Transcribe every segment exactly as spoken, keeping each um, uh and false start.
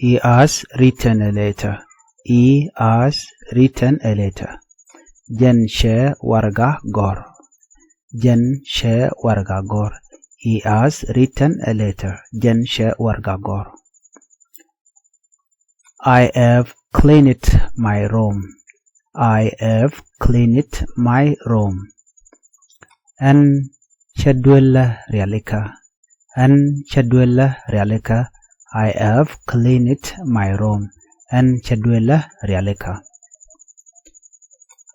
He has written a letter. He has written a letter. Jɛn cɛ warɛga gɔ̱r. Jɛn cɛ warɛga gɔ̱r. He has written a letter. Jɛn cɛ warɛga gɔ̱r. I have cleaned my room. I have cleaned my room. Ɛn cä duelä rialikä. Ɛn cä duelä rialikä. I have cleaned my room. Ɛn cä duelä rialikä.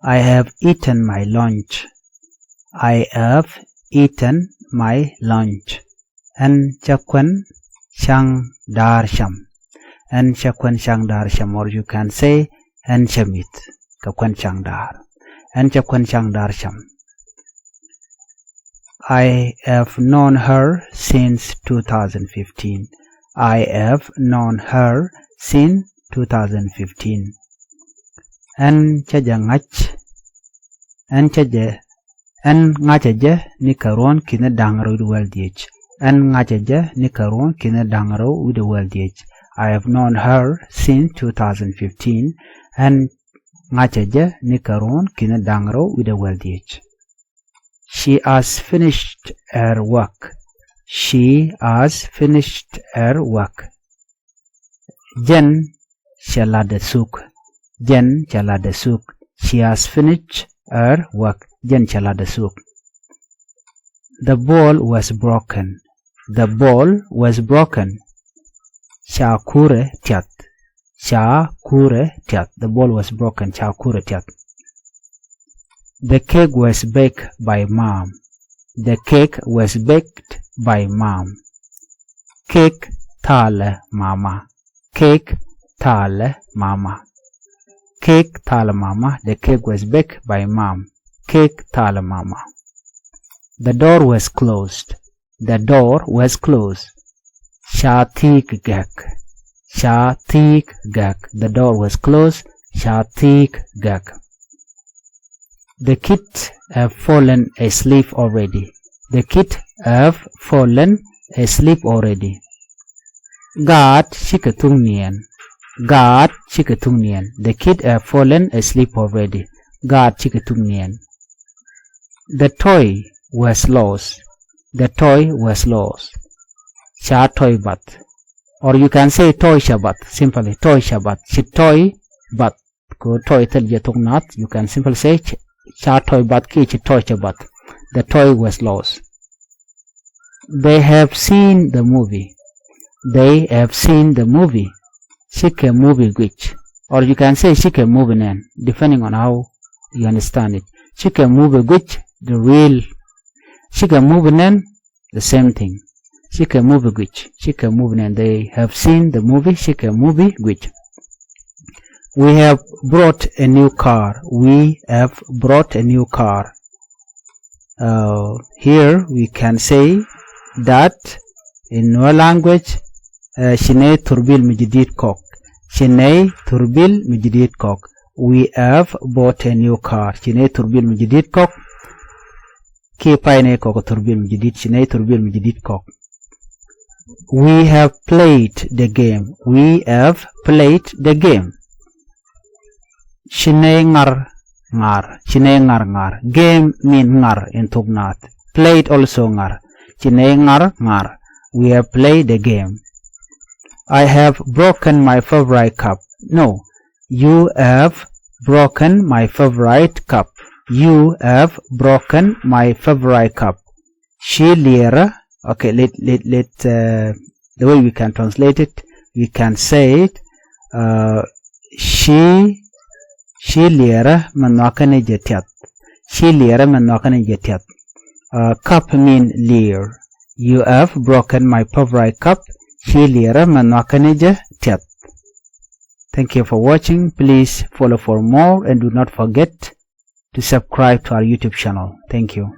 I have eaten my lunch. I have eaten my lunch. Ɛn cä kuɛn ca̱ŋ da̱a̱r cam. Ɛn cä kuɛn ca̱ŋ da̱a̱r cam, or you can say, ɛn cä mi̱th kɛ kuɛn ca̱ŋ da̱a̱r. Ɛn cä kuɛn ca̱ŋ da̱a̱r cam. I have known her since two thousand fifteen. I have known her since two thousand fifteen. Ɛn cä jɛ ŋa̱c. Ɛn cä jɛ, ɛn ŋa̱cä jɛ ni kɛ ruɔ̱n ki̱ni da̱ŋ rɛw wi̱cdɛ wäl dhieec. Ɛn ŋa̱cä jɛ ni kɛ ruɔ̱n ki̱ni da̱ŋ rɛw wi̱cdɛ wäl dhieec. I have known her since two thousand fifteen. Ɛn ŋa̱cä jɛ ni kɛ ruɔ̱n ki̱ni da̱ŋ rɛw wi̱cdɛ wäl dhieec. She has finished her work. She has finished her work. Jɛn cɛ la̱tdɛ thuk. Jɛn cɛ la̱tdɛ thuk. She has finished her work. Jɛn cɛ la̱tdɛ thuk. The ball was broken. The ball was broken. Ca kurɛ tiath. Ca kurɛ tiath. The ball was broken. Ca kurɛ tiath. The cake was baked by mom. The cake was baked by mom. Kek thalɛ mama. Kek thalɛ mama. Kek thalɛ mama. The cake was baked by mom. Kek thalɛ mama. The door was closed. The door was closed. Ca thi̱i̱k gɛk. Ca thi̱i̱k gɛk. The door was closed. Ca thi̱i̱k gɛk. The kids have fallen asleep already. The kids have fallen asleep already. Gaat cikɛ thuk niɛn. Gaat cikɛ thuk niɛn. The kids have fallen asleep already. Gaat cikɛ thuk niɛn. The toy was lost. The toy was lost. Ca toy bath. Or you can say toy cɛ bath. Simply, toy cɛ bath. Ci toy bath. Kɛ toy thil jɛ thok nath, you can simply say ca toy bath kiɛ ci toy cɛ bath. The toy was lost. They have seen the movie. They have seen the movie. Cikɛ movie guic. Or you can say cikɛ movie nɛn, depending on how you understand it. Cikɛ movie guic, the real. Cikɛ movie nɛn, the same thing. Cikɛ movie guic. Cikɛ movie nɛn, they have seen the movie. Cikɛ movie guic. We have brought a new car. We have brought a new car. Uh, here we can say that in Nuer language, uh, ci nɛy thurbil mi jidid kɔk. Ci nɛy thurbil mi jidid kɔk. We have bought a new car. Ci nɛy thurbil mi jidid kɔk. Kiɛ pay nɛy kɔk thurbil mi jidid. Ci nɛy thurbil mi jidid kɔk. We have played the game. We have played the game. Ci nɛy ŋar ŋar. Ci nɛy ŋar ŋar. Game mean ŋar in thok nath. Played also ŋar. Ci nɛy ŋar ŋar. We have played the game. I have broken my favorite cup. No. You have broken my favorite cup. You have broken my favorite cup. Ci liɛrä. Okay, let, let, let, uh, the way we can translate it, we can say it, uh, ci, ci liɛrä mɛ nhɔakä ni jɛ tiath. Ci liɛrä mɛ nhɔakä ni jɛ tiath. Uh, cup mean liɛr. You have broken my favorite cup. Ci liɛrä mɛ nhɔakä ni jɛ tiath. Thank you for watching. Please follow for more and do not forget to subscribe to our YouTube channel. Thank you.